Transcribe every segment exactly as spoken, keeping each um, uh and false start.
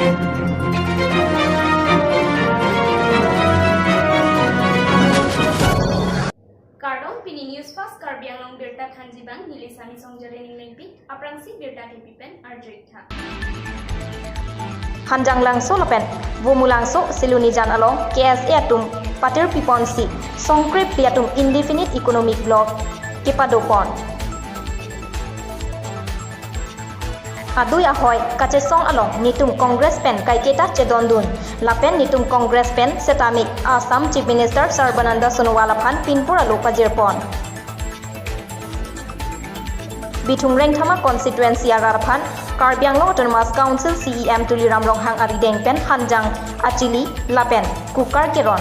Kardom, pini News Fast Karbi Anglong birta thanji abang neli Sami Songjale ning lengpi, aphrangsi birta kepi pen arju-ik tha. Hanjanglangso lapen Bumulangso Silonijan along K S A atum patirpi ponsi Songkre phli atum indefinite economic block kepadopon. Adui ahoi kachesong along netum Congress pen kaiketa chedondun lapen netum Congress pen setame Assam Chief Minister Sarbananda Sonowal aphan pinpur alo pajirpon. Bithung Rengthama constituency arat aphan Karbi Anglong Autonomous Council C E M Tuliram Ronghang arideng pen hanjang achili lapen kukar keron.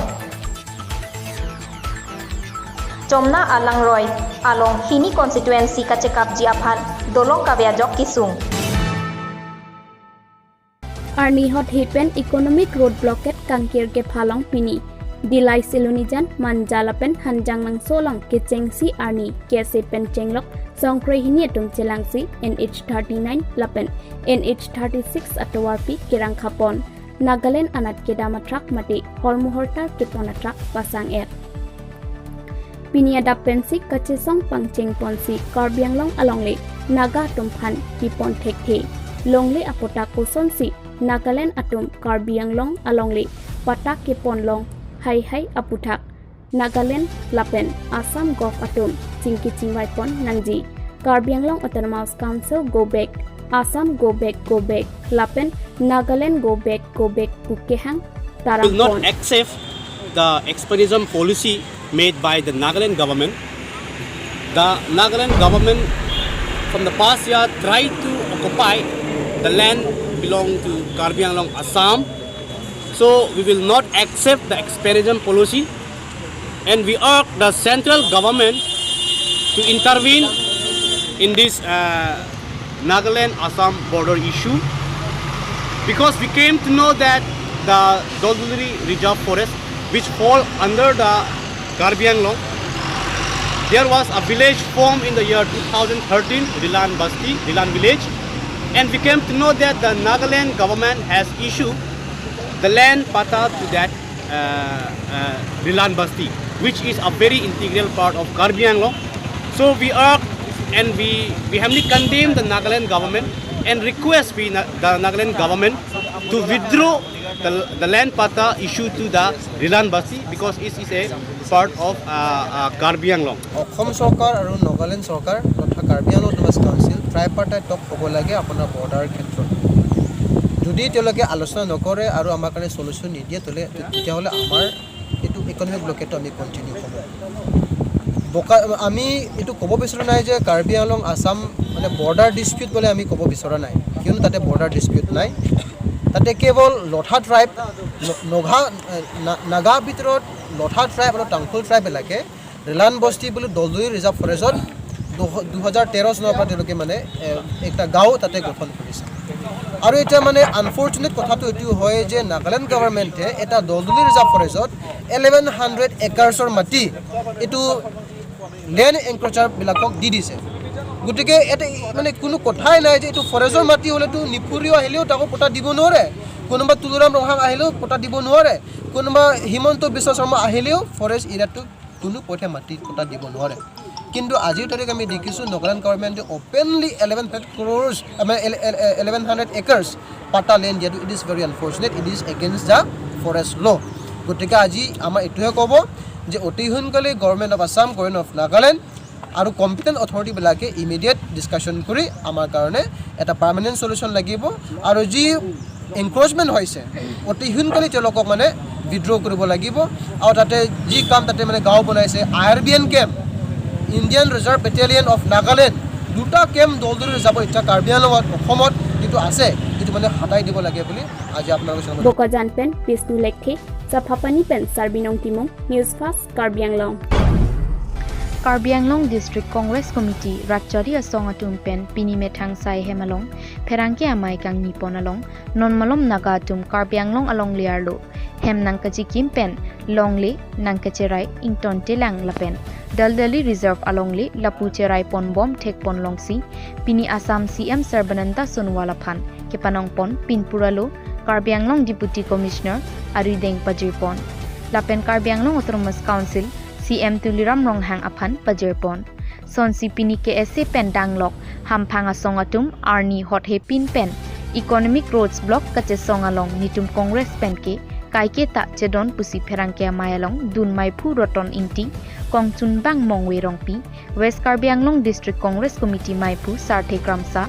Chomna alangroi along hini constituency kachekapji aphan dolong kave ajok kesung. Arni hot he pen economic road blockade kangkir kepha along pini Dillai Silonijan, Manja lapen Hanjanglangso along kechengsi arni K S A pen chenglok Songkre hini atum chelangsi N H thirty-nine lapen N H thirty-six atovarpi kerangkhapon. Nagaland anat kedam atruck mate hormu hortar kepon atruck pasang-et. Pini adap pensi kachesong pangcheng ponsi Karbi Anglong alongle Naga atum aphan kepon thekthe. Longle apatta kosonsi Nagaland atum Karbi Anglong alongle patta kepon long haihai aputhak Nagaland lapen Assam Govt atum chingki chingvaipon nangji. Karbi Anglong Autonomous Council go back, Assam go back, go back, lapen Nagaland go back, go back pu kehang tarang pon. Will not accept the expansionism policy made by the Nagaland government. The Nagaland government from the past year tried to occupy the land belong to Karbi Anglong, Assam. So we will not accept the expansionism policy, and we urge the central government to intervene in this, uh, Nagaland-Assam border issue, because we came to know that the Dolduli Reserve Forest, which fall under the Karbi Anglong, there was a village formed in the year two thousand thirteen, Rilan Basti, Rilan Village, and we came to know that the Nagaland government has issued the land patta to that, uh, uh, Rilan Basti, which is a very integral part of Karbi Anglong. So we urge and we vehemently condemn the Nagaland government and request we na-, the Nagaland government to withdraw the, the land patta issue to the Rilan Basti, because it is a part of, uh, uh, Karbi Anglong. অসম চৰকাৰ আৰু নগালেণ্ড চৰকাৰ তথা কাৰ্বি Anglong autonomous council ট্ৰাইপাৰ্টাইট টক হ'ব লাগে আপোনাৰ বৰ্ডাৰ ক্ষেত্ৰত। যদি তেওঁলোকে আলোচনা নকৰে আৰু আমাৰ কাৰণে চলিউশ্যন নিদিয়ে, তেতিয়াহ'লে, তেতিয়াহ'লে আমাৰ এইটো ইকনমিক ব্লকেডটো আমি কণ্টিনিউ হ'ব। বোকা-, আমি এইটো ক'ব বিচৰা নাই যে কাৰ্বি আংলং আছাম মানে বৰ্ডাৰ ডিছপিউট বুলি আমি ক'ব বিচৰা নাই, কিয়নো তাতে বৰ্ডাৰ ডিছপিউট নাই। তাতে কেৱল লথা ট্ৰাইব, ন-, নগা, না-, নাগা ভিতৰত লথা ট্ৰাইব আৰু টাংখুল ট্ৰাইববিলাকে ৰিলান বস্তি বুলি দলদৈ ৰিজাৰ্ভ ফৰেষ্টত দুহ-, দুহেজাৰ তেৰ চনৰ পৰা তেওঁলোকে মানে, এ, এটা গাঁও তাতে গঠন কৰিছে। আৰু এতিয়া মানে আনফৰ্চুনেট কথাটো এইটো হয় যে নাগালেণ্ড গভৰ্ণমেণ্টে এটা দলদৈ ৰিজাৰ্ভ ফৰেষ্টত ইলেভেন হাণ্ড্ৰেড একাৰ্ছৰ মাটি এইটো লেণ্ড এনক্ৰ'চাৰবিলাকক দি দিছে। গতিকে ইয়াতে মানে কোনো কথাই নাই যে এইটো ফৰেষ্টৰ মাটি হ'লেতো নিপুৰীও আহিলেও তাকো পট্টা দিব নোৱাৰে, কোনোবা তুলিৰাম ৰংহাং আহিলেও পট্টা দিব নোৱাৰে, কোনোবা হিমন্ত বিশ্ব শৰ্মা আহিলেও ফৰেষ্ট এৰিয়াটো কোনো পথে মাটি পট্টা দিব নোৱাৰে। কিন্তু আজিৰ তাৰিখ আমি দেখিছোঁ নাগালেণ্ড গভৰ্ণমেণ্টে অপেনলি ইলেভেন হাণ্ড্ৰেড ক্ৰ'ৰ্ছ, মানে, ইলে-, ইলে-, ইলেভেন হাণ্ড্ৰেড একাৰ্ছ পাট্টা লেণ্ড দিয়াটো, it is very unfortunate, it is against the forest law। গতিকে আজি আমাৰ এইটোহে ক'ব যে অতি সোনকালে government of Assam, government of Nagaland আৰু কম্পিটেণ্ট অথৰিটিবিলাকে ইমিডিয়েট ডিছকাশ্যন কৰি আমাৰ কাৰণে এটা পাৰ্মানেণ্ট চলিউশ্যন লাগিব। আৰু যি এনক্ৰ'চমেণ্ট হৈছে, অতি সোনকালে তেওঁলোকক মানে উইথড্ৰ কৰিব লাগিব। আৰু তাতে যি কাম তাতে মানে গাঁও বনাইছে, I R B N camp, Indian reserve battalion of Nagaland, দুটা কেম্প দলদৈ ৰিজাৰ্ভৰ এতিয়া কাৰ্বি আংলঙত, অসমত যিটো আছে, সেইটো মানে হটাই দিব লাগে বুলি আজি আপোনালোকৰ ওচৰত Bokajan pen Bisnu Lekthe, Saphapani pen Sarbinong Timung, News Fast, Karbi Anglong. Karbi Anglong District Congress Committee Ratchari asong atum pen pini methang sai hem along pherangke amei kangni pon along non malom Naga atum Karbi Anglong alongle arlo hem nangkachikim pen longle nangkacherai ingtontelang lapen Daldali Reserve alongle lapu cherai ponbom thek pon longsi pini Assam C M Sarbananda Sonowal aphan kepanong pon pinpur alo Karbi Anglong Deputy Commissioner arideng pajirpon. Lapen Karbi Anglong Autonomous Council C M Tuliram Ronghang aphan pajirpon. Sonsi pini K S A pen danglok hamphang asong atum arni hot hepin pen Economic Roads Block kachesong along netum Congress pen ke kaike ta chedon pusi pherangke amei along dun meiphu Roton Ingti, kongchunbang Mongve Rongpi, West Karbi Anglong District Congress Committee meiphu Sarthe Kramsa,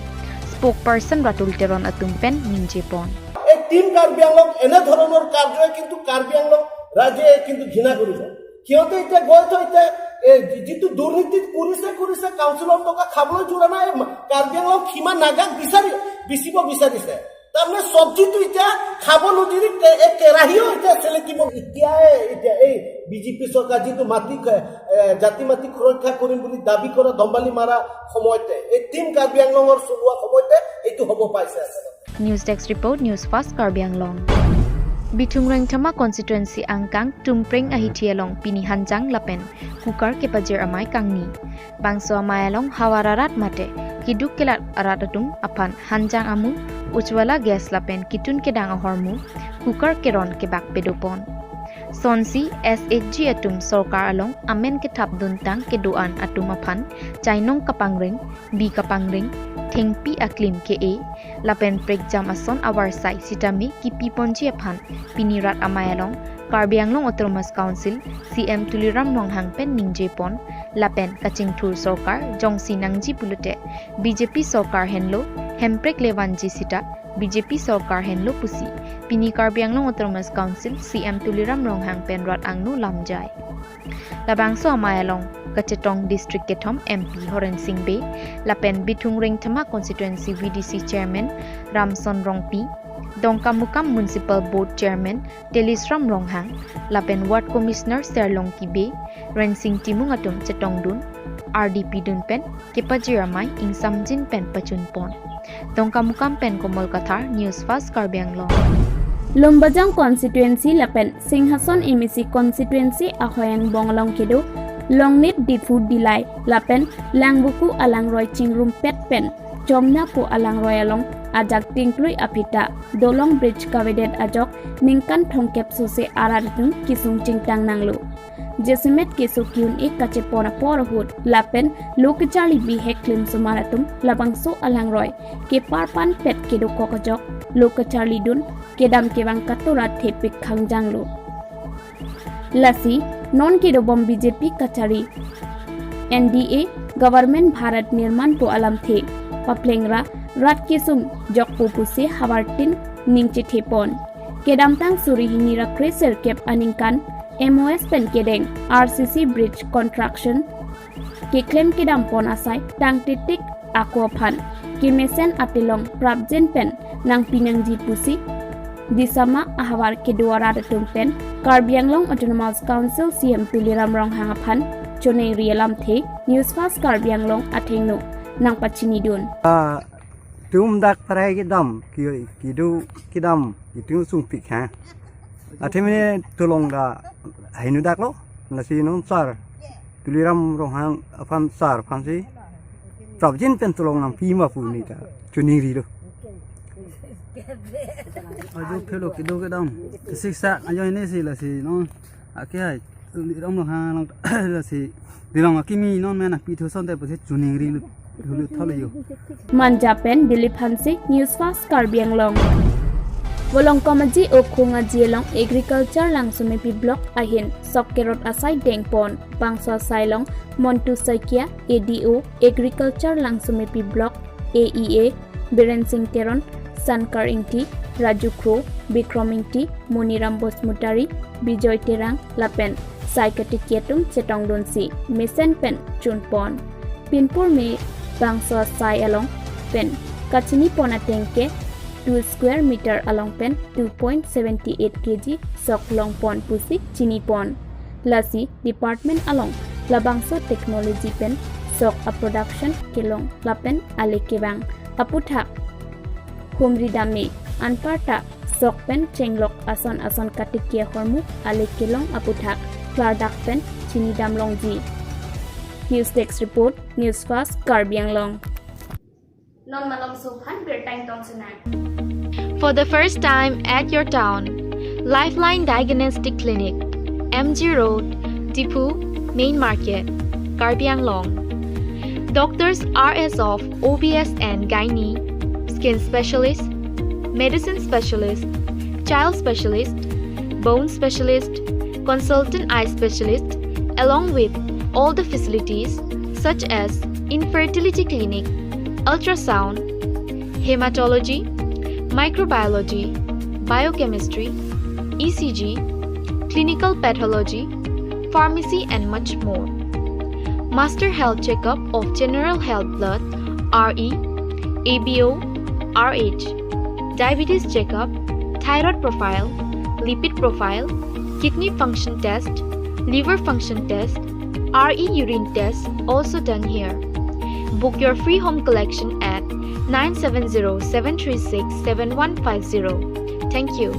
spokesperson Ratul Teron atum pen ningjepon. এই টিম কাৰ্বি আংলং এনেধৰণৰ কাৰ্যই কিন্তু কাৰ্বি আংলং ৰাইজে কিন্তু ঘৃণা কৰিব। সিহঁতে এতিয়া গৈ থৈ এতিয়া এই যি- যিটো দুৰ্নীতি কৰিছে কৰিছে, কাউন্সিলৰ টকা খাবলৈ যোৰা নাই, এই মা- কাৰ্বি আংলং সীমা নাগাক বিচাৰি বিচিব বিচাৰিছে। তাৰমানে চব্জিটো এতিয়া খাব নুজুৰি কে- এই কেৰাহীও এতিয়া চেলেকিব। এতিয়াই এতিয়া এই বিজেপি চৰকাৰ যিটো মাটি খ- এ, জাতি মাটি সুৰক্ষা কৰিম বুলি দাবী কৰা, দম্বালি মাৰা সময়তে, এই টিম কাৰ্বি আংলঙৰ চলোৱা সময়তে এইটো হ'ব পাইছে আচলতে। News Desk Report, News Fast Karbi Anglong. Bithung Rengthama Constituency angkang Tumpreng ahithi along pini hanjang lapen cooker kepajir amei kangni. Bangso amei along havar arat mate keduk kelat arat atum aphan hanjang amu, ujwala gas lapen kitun kedang ahormu cooker keron kebak pedopon. Sonsi S H G atum sorkar along amen kethap duntang kedo-an atum aphan chainong kapangreng, bi kapangreng, thengpi aklim ke-e, lapen prekjam ason avarsai sitame kipiponji aphan pini rat amei along Karbi Anglong Autonomous Council C M Tuliram Ronghang pen ningjepon, lapen kachingthur sorkar jongsi nangji pulote B J P sorkar henlo, hemprek levanji sita B J P sorkar henlo pusi pini Karbi Anglong Autonomous Council C M Tuliram Ronghang pen rat angno lamjai. Labangso amei along kachetong district kethom M P Horen Sing Bey, lapen Bithung Rengthama Constituency V D C Chairman Ramson Rongpi, Dongkamukam Municipal Board Chairman Telisram Ronghang, lapen Ward Commissioner Serlongki Bey, Rensing Timung atum chetongdun, ardi pidun pen kepajir amei ingsamjin pen pachunpon. Dongkamukam pen Komol Kathar, News Fast Karbi Anglong. Lumbajong Constituency lapen Singhason M A C Constituency ahoi angbong along kedo Longnit Diphu Dillai lapen Langbuku alangroi chingrumpet pen Chomnapo alangroi along ajak Tingklui aphita Dolong Bridge kavedet ajok ningkan thomkep sose arat atum kesung chingtang nanglo. Jasemet keso ki-un-e kachepon apor ahut lapen lo kacharli bihek klimsomar atum labangso alangroi keparpanpet kedokok ajok lo kacharlidun kedam kevang katura thepik khangjanglo. Lasi non kedobom B J P kachari N D A government Bharat Nirman pu alamthe paplengra rat kesung jokpo pusi havartin ning chethepon. Kedamtang suri hini ra kre sirkep aningkan M O S pen kedeng R C C bridge construction keklem kedampon asai tangtitik ako aphan kemesen atelong prapjin pen nangpi nangji pusi Disama ahavar kedo arat atum pen Karbi Anglong Autonomous Council C M Tuliram Ronghang aphan choningri alamthe News Fast Karbi Anglong athengno nangpachinidun. Ah, tum dak parai kedam, ki- kidu kedam, itum sungpik ha. Athemene tolong da hainu daklo, lasi non sar Tuliram Ronghang aphan sar aphansi prapjin pen tolong nangpi ma pu neta choningrilo. Ajo phelo kedo kedam, siksa ajo ini si lasi non ake hai Tuliram Ronghang lasi dilong akimi non mena pithu sonte pusi choningrilo. Hulu thalo yo. Manja pen Dilip Hanse, News Fast Karbi Anglong. Volongkom Aji Okhung Aji along Agriculture Langsumepi Block ahin sok kerot asai dengpon, bangso asai along Montu Saikia, A D O Agriculture Langsumepi Block, A E A Biren Sing Teron, Sankar Ingti, Raju Kro, Bikrom Ingti, Moniram Basumatary, Bijoy Terang lapen sai katiki atum chetongdunsi mesen pen chunpon. Pinpur me bangso asai along pen kachinipon ateng ke two square meter along pen two point seven eight K G sok longpon pusi chinipon. Lasi department along labangso technology pen sok a production kelong lapen ale kevang aputhak humri dam me, anparta sok pen chenglok ason ason katiki ahormu ale kelong aputhak klardak pen chinidam longji. News Desk Report, News Fast Karbi Anglong. Non malomso aphan birta ingtong sunang. For the first time at your town, Lifeline Diagnostic Clinic, M G Road, Diphu, Main Market, Karbi Anglong. Doctors are as of O B S and gynae, skin specialist, medicine specialist, child specialist, bone specialist, consultant eye specialist, along with all the facilities such as infertility clinic, ultrasound, hematology, microbiology, biochemistry, E C G, clinical pathology, pharmacy and much more. Master health checkup of general health blood, R E, A B O, R H, diabetes checkup, thyroid profile, lipid profile, kidney function test, liver function test, R E urine test also done here. Book your free home collection at nine seven zero seven three six seven one five zero. Thank you.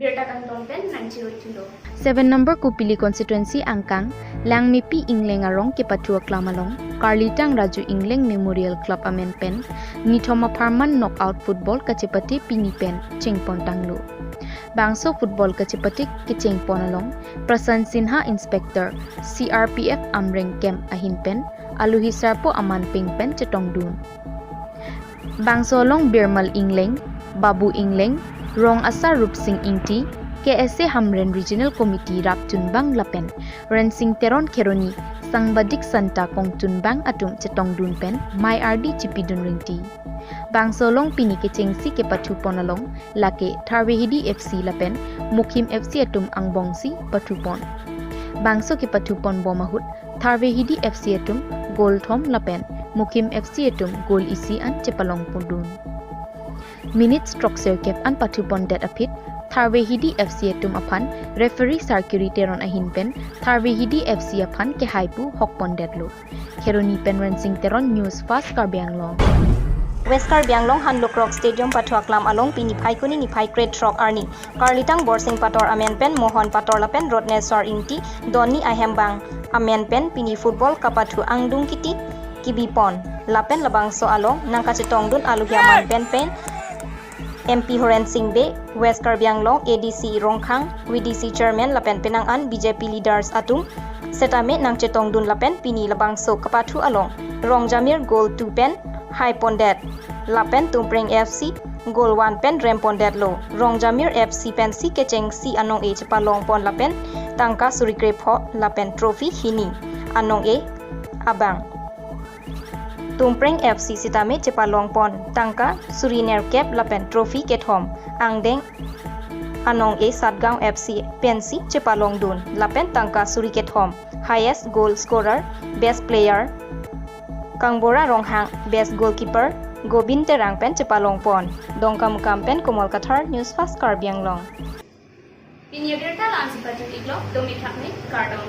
Birta kangton pen nangchiru chulo. Seven number Kopili constituency angkang Langmepi Engleng arong kepathu aklam along Karlitang Raju Engleng Memorial Club amen pen nithom apharman knockout football kachepate pini pen chengpon tanglo. Bangso football kachepate kechengpon along Prasan Sinha Inspector C R P F Amreng Camp ahin pen alohi sarpo aman peng pen chetongdun. Bangso along Birmal Engleng, Babu Engleng, Rong Asar Rupsing Ingti, K S A Hamren Regional Committee Rap Chunbang lapen Rensing Teron Kheroni, Sangbadik Santa Kong Chunbang atum chetongdun pen mei ardi chipidun ringti. Bangso along pini kechengsi kepathupon along lake Tharvehidi F C lapen Mukhim F C atum angbongsi pathupon. Bangso kepathupon bom ahut Tharvehidi F C atum goal thom lapen Mukhim F C atum goal isi an chepalong pondun. Minutes throksi kep an pathupondet aphi Tharvehidi F C atum aphan referee Sarkiri Teron ahin pen Tharvehidi F C aphan kehai pu hokpondetlo. Kheroni pen Rensing Teron, News Fast Karbi Anglong. West Karbi Anglong Hanlukrok Stadium pathu aklam along pini Phaikuni niphai krethrok arni Karlitang Borsing Pator amen pen Mohon Pator lapen Rotneswar Ingti donni ahembang amen pen pini football kapathu angdung kiti kibipon lapen labangso along nangkachetongdun alohi aman pen pen M P Horensing Bey, West Karbi Anglong A D C Rongkhang, V D C Chairman lapen penang an B J P leaders atum setame nangchetongdun lapen pini labangso kapathu along Rongjamir goal two pen haipondet lapen Tumpreng F C goal one pen rempondetlo. Rongjamir F C pensi kechengsi anong-e chepalongpon lapen tangka suri krepho lapen trophy hini anong-e abang. Tumpreng F C sitame chepalongpon tangka suri nerkep lapen trophy kethom angdeng anong-e Satgaon F C pensi chepalongdun lapen tangka suri kethom highest goal scorer, best player Kangbura Ronghang, best goalkeeper Gobin Terang pen chepalongpon. Dongkamukam pen Komal Kathar, News Fast Karbi Anglong. Pini abirta la-ansi pachun-iklo, dome thakme, kardom.